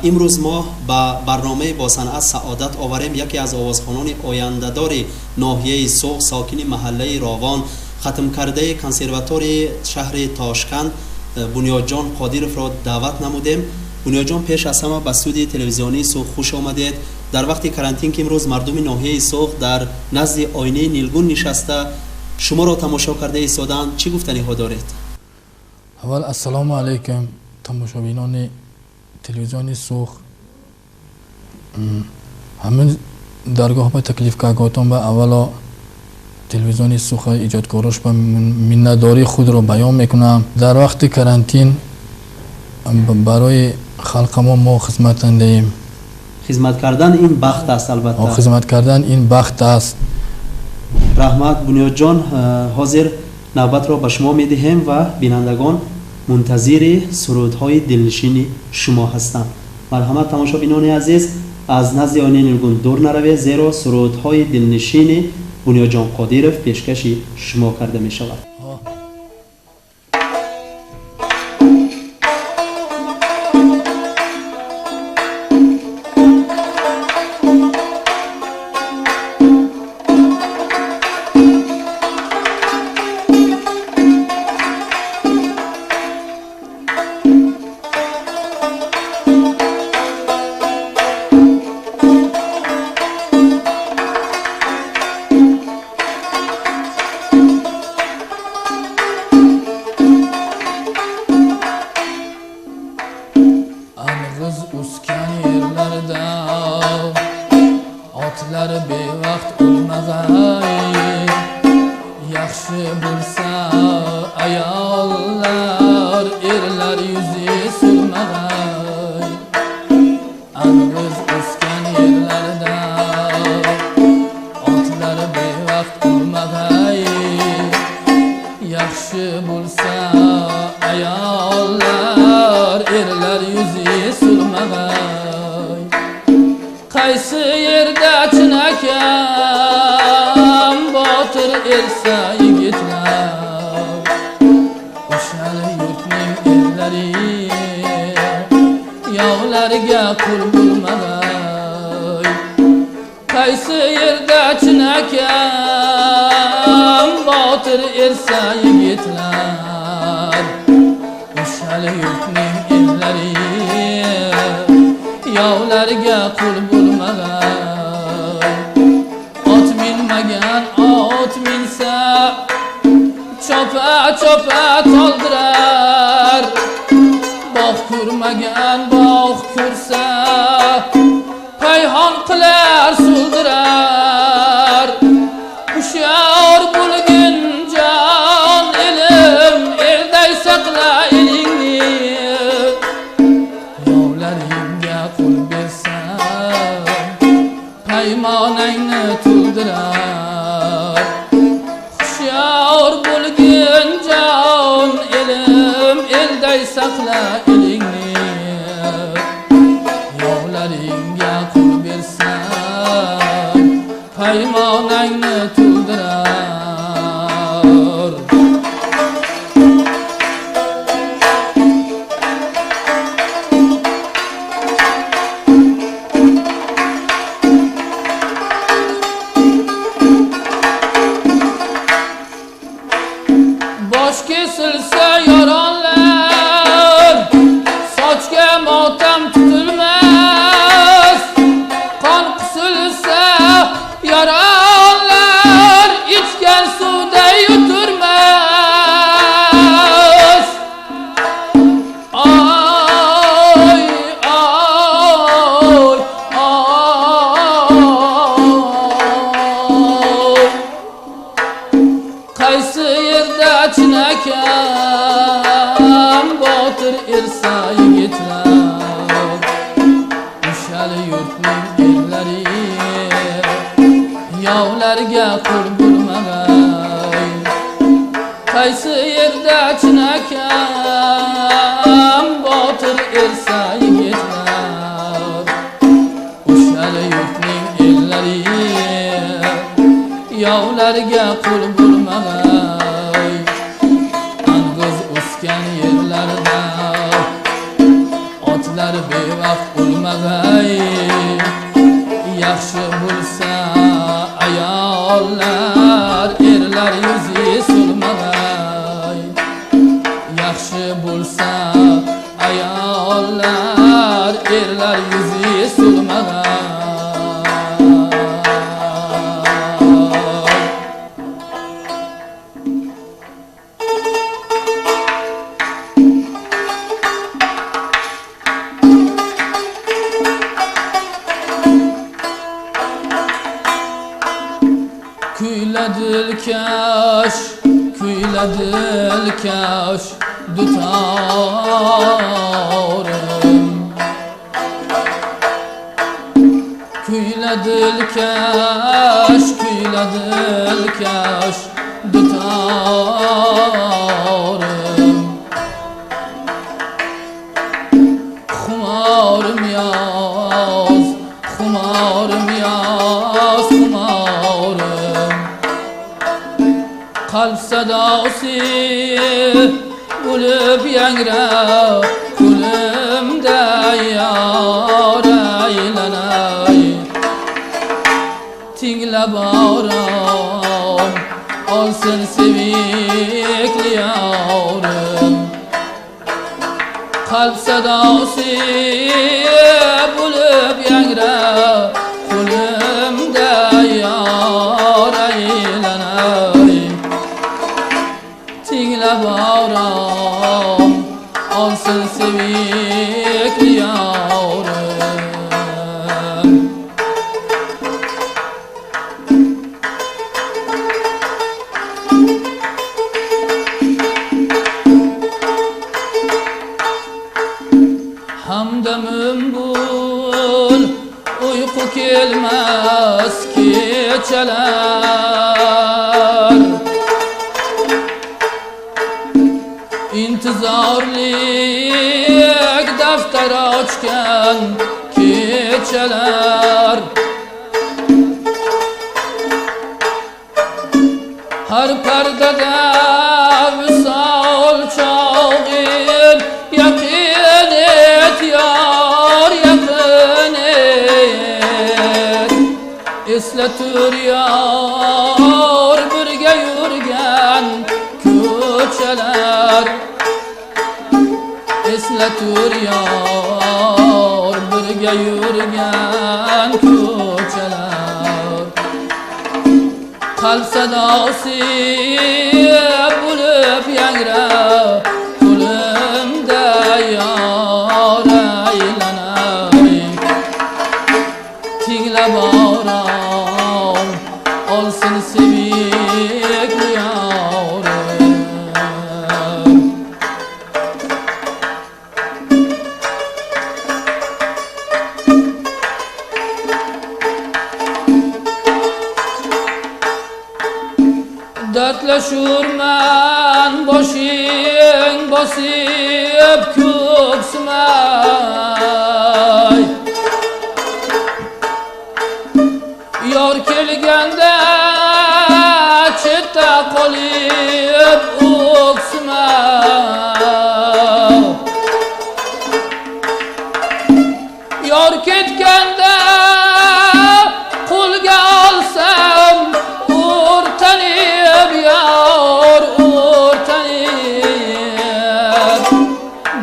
Имрӯз мо ба барномаи бо санъат саодат оварем яке аз овозхонони ояндадори ноҳияи Суғд, сокини маҳаллаи Ровон, хатмкардаи консерваторияи шаҳри Тошканд Бунёдҷон Қодировро даъват намудем. Бунёдҷон, пеш аз ҳама ба студияи телевизионии Суғд хуш омадед. Дар вақти карантин, ки имрӯз мардуми ноҳияи Суғд дар назди оинаи нилгун нишаста шуморо тамошо карда истодаанд, чӣ гуфтаниҳо доред? Аввал ассалому алайкум, тамошобинони телевизиони Суғд. Ҳамин даргоҳ ба таклиф кардаготон ба аввало телевизиони Суғд иҷодкорош ба миннатдории худро баён мекунам. Дар вақти карантин барои халқамон мо хизмат андаем. Хизмат кардан ин бахт аст, албатта. Хизмат кардан ин бахт аст. Раҳмат, Бунёдҷон. Ҳозир навбатро ба шумо медиҳем ва бинандагон мунтазири сурудҳои дилнишини шумо ҳастанд. Марҳамат, тамошобинони азиз, аз назди оинаи нилгун дур наравед, зеро сурудҳои дилнишини Бунёдҷон Қодиров пешкаши шумо карда мешавад. Ang'iz o'sgan yerlarda otlar bevaqt o'lmag'ay. Yaxshi bo'lsa ayollar, erlar yuzi so'lmag'ay. Ang'iz o'sgan yerlarda otlar bevaqt o'lmag'ay. Yaxshi bo'lsa ayollar, erlar yuzi so'lmag'ay. Qaysi yerda chinakam botir ersa yigitlar, o'shal yurtning erlari yovlarga qul bo'lmag'ay. Qaysi yerda chinakam botir ersa yigitlar, o'shal yurtning erlari yovlarga qul bo'lmag'ay. Ot minmagan ot minsa, chopa chopa toldirar. Bog' ko'rmagan bog' ko'rsa, payhon qilar so'ldirar. Hushyor bo'lgin jon elim, elday saqla elingni. Yovlaringga qo'l bersan, paymonangni to'ldirar. Hushyor bo'lgin jon elim, elday saqla elingni. Yovlaringga qo'l bersan, paymonangni to'ldirar. Bosh kesilsa yoronlar, sochga motam tutilmas. Qon qusilsa yoronlar, ichgan suvda yuturmas. Oy oy oy, qaysi yerda chinakam botir ersa yigitlar, o'shal yurtning erlari yovlarga qul bo'lmag'ay. Qaysi yerda chinakam botir ersa yigitlar, o'shal yurtning erlari yovlarga qul bo'lmag'ay. Ang'iz o'sgan yerlarda otlar Erlar bevaqt o'lmag'ay, yaxshi bo'lsa ayollar, erlar yuzi so'lmag'ay. Yaxshi bo'lsa ayollar, erlar yuzi so'lmag'ay. Kuyla dilkash, kuyla dilkash dutarım. Kuyla dilkash, kuyla dilkash dutarım. Xumarım yaz, xumarım yaz, xumarım. Qalb sadosi bo'lib yangra, qo'limda yor aylanay. Tinglab orom olsin sevikli yorim. Qalb sadosi bo'lib yangra, qo'limda yor aylanay. Tinglab orom olsin sevikli yorim. Hamdamim bo'l, uyqu kelmas kechalar. İntizorlik daftar ochgan kechalar. Har pardada visol chog'in yaqin et yor, yaqin et. Eslatur yor birga yurgan ko'chalar. Eslatur yor birga yurgan ko'chalar. Qalb sadosi bo'lib yangra, qo'limda yor aylanay. Tinglab orom olsin sevikli yorim. Dertleşurman boshing bosib ko'ksimay. Yor kelganda chetda qolib o'ksima. Yor ketganda qo'lga olsam o'rtanib yor, o'rtanib.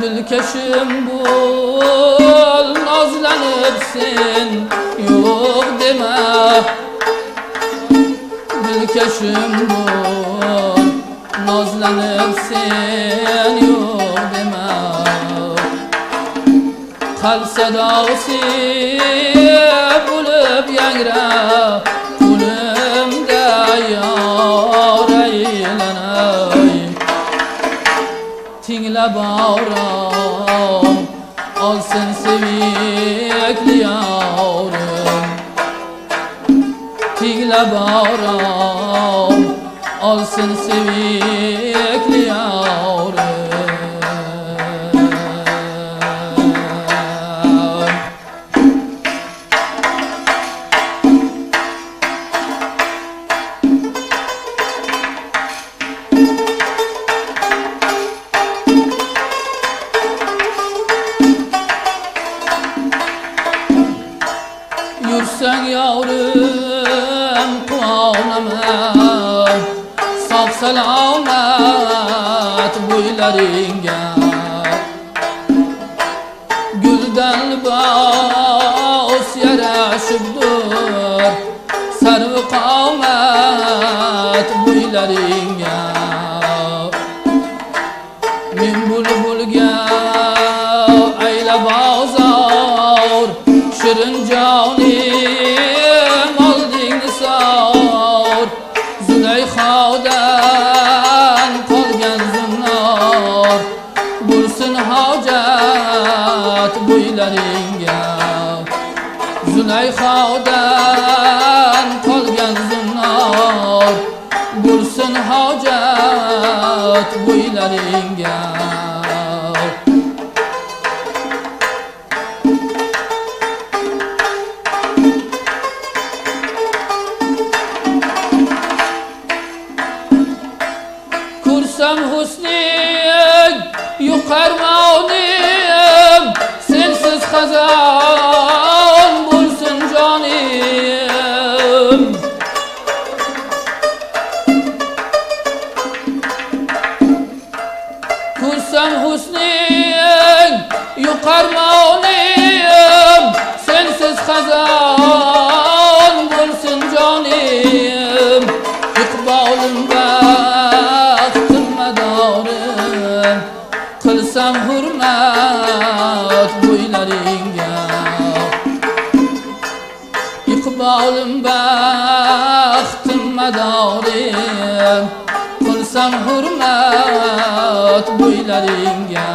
Dilkashim bo'l, nozlanib sen yo'q dema. Dilkashim bo'l, nozlanib sen yo'q dema. Qalb sadosi bo'lib yangra, qo'limda yor aylanay. Tinglab orom olsin sevikli yorim. Tinglab orom olsin sevikli yorim. Ko'rsang yorim quvonaman, sog' salomat bo'ylaringga. Guldan libos yarashibdur, sarvi qomat bo'ylaringga. Men bulbulga ayla bozor, shirin jonim olding nisor. Zulayhodan qolgan zinnor, bo'lsin hojat bo'ylaringga. Zulayhodan qolgan zinnor, bo'lsin hojat bo'ylaringga. Ko'rsam husning yuqarmonim, sensiz xazon bo'lsin jonim. Ko'rsam husning yuqarmonim, sensiz xazon bo'lsin jonim. Iqbolim baxtim madorim, qilsam hurmat bo'ylaringga. Iqbolim baxtim madorim, qilsam hurmat bo'ylaringga.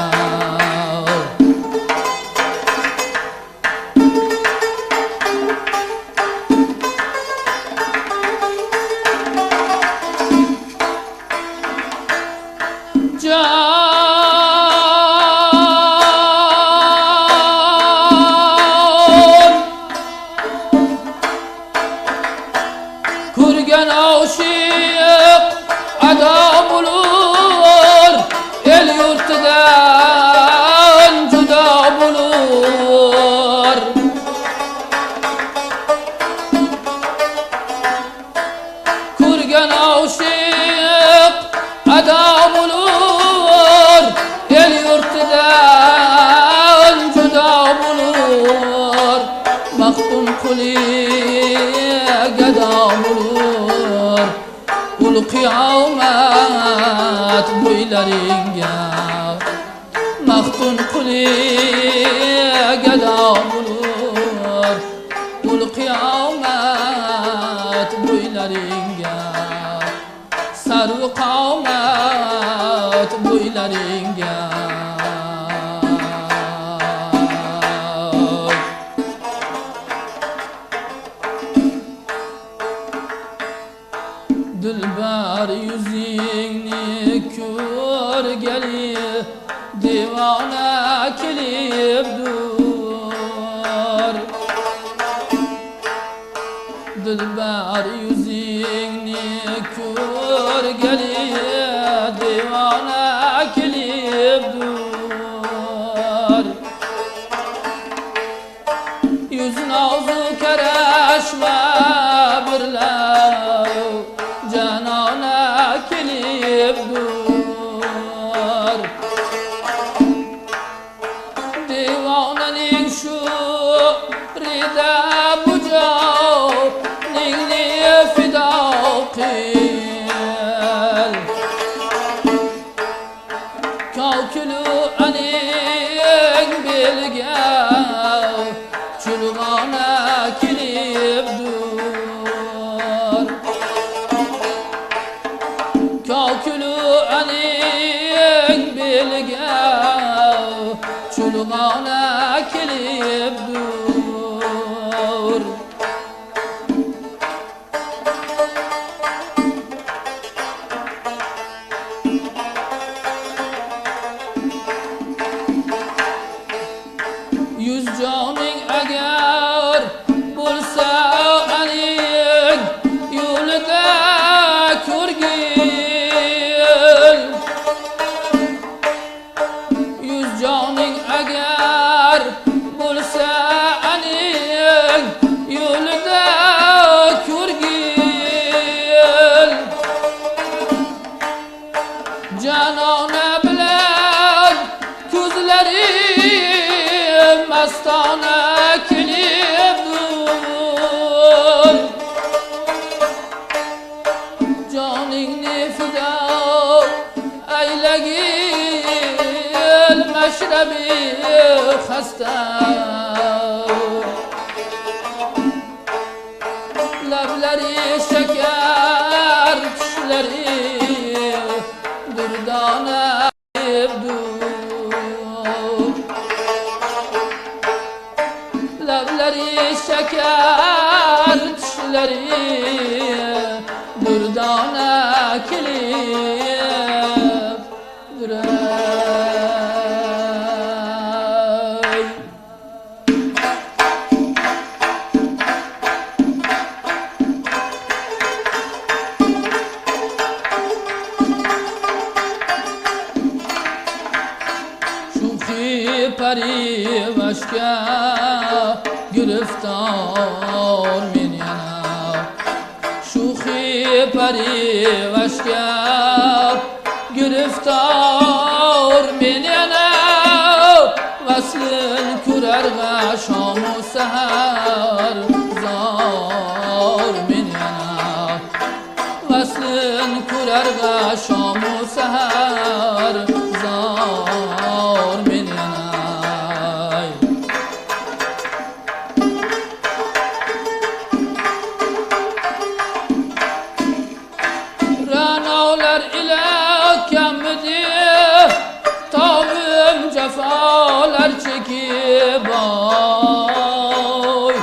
Can ko'rgan oshiq ado bo'lur, el yurtidan judo bo'lur. Ko'rgan oshiq ado bo'lur, el yurtidan judo bo'lur. Maxtun quli gado bo'lur, ul qiyomat bo'ylaringga. Maxtun quli gado bo'lur, ul qiyomat bo'ylaringga. Sarvi qomat bo'ylaringga. Dilbar yuzingni ko'rgali devona kelibdur. Dilbar yuzingni ko'rgali devona kelibdur. Yuz nozu karashma birla janona kelibdur. Devonaning shu rida bu joningni fido qil. Kokulu aning belga chulg'ona kelibdur. Kokulu aning belga chulg'ona kelibdur. Yuz joning agar bo'lsa aning yo'lida ko'rgil. Yuz joning agar bo'lsa aning yo'lida Lablari mastona kelib dur, joningni fido aylagil mashrabi xasta. Lablari şeker, tishlari durdona dur. Lablari şeker, tishlari durdona kelib duray. Parivashga giriftor men yana, shuxi parivashga giriftor men yana, vaslin ko'rarg'a shomu sahar zor men yana, vaslin ko'rarg'a shomu sahar zor men yana. Cefalar çekip oy,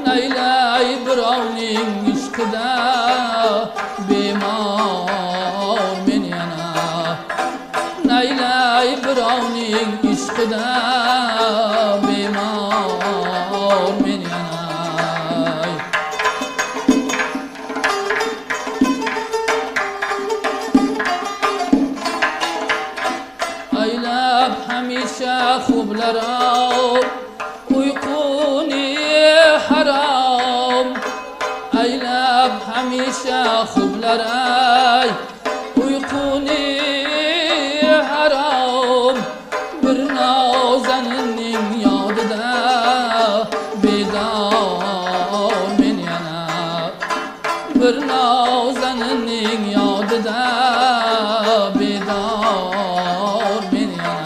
neyley birovning ishqida bemor men yana, neyley birovning ishqida bemor men yana. Hamisha xublara uyquni harom, aylab hamisha xublara uyquni harom, bir nozaninning yodida bedor men yana, bir nozaninning yodida bedor men yana.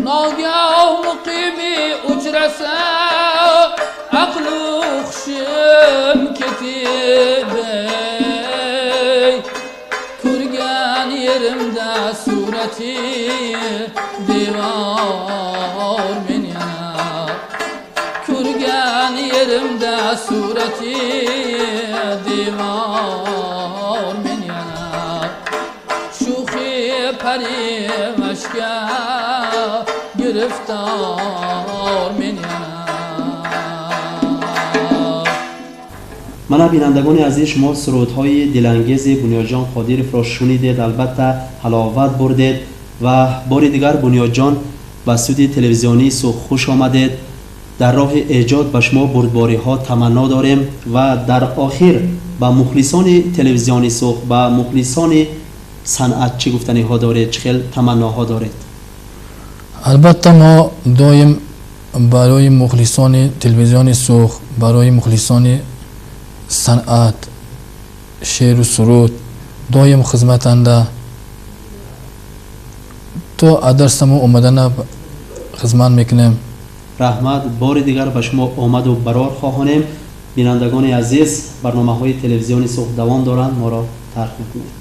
Nogah muqimi uchrasa aqlu hushim ketib, ko'rgan yerimda surati devor men yana, ko'rgan yerimda surati devor men yana, shuxi parivashga giriftor men yana. Мана бинандагони азиз, шумо сурудҳои дилангези Бунёдҷон Қодировро шунидед, албатта ҳаловат бурдед ва бори дигар Бунёдҷон ба студияи телевизионии Суғд хуш омадед. Дар роҳи эҷод ба шумо бурдбориҳо таманно дорем ва дар охир ба мухлисони телевизиони Суғд, ба мухлисони санъат чӣ гуфтаниҳо доред, чӣ хел таманноҳо доред? Албатта мо доим барои мухлисони телевизиони Суғд, барои мухлисони санъат, шеъру суруд доим хизматанда, то адарсамо омадана хизмат мекунем. Раҳмат, бори дигар ба шумо омаду барор хоҳонем. Бинандагони азиз, барномаҳои телевизиони Суғд давом доранд, моро тарк накунед.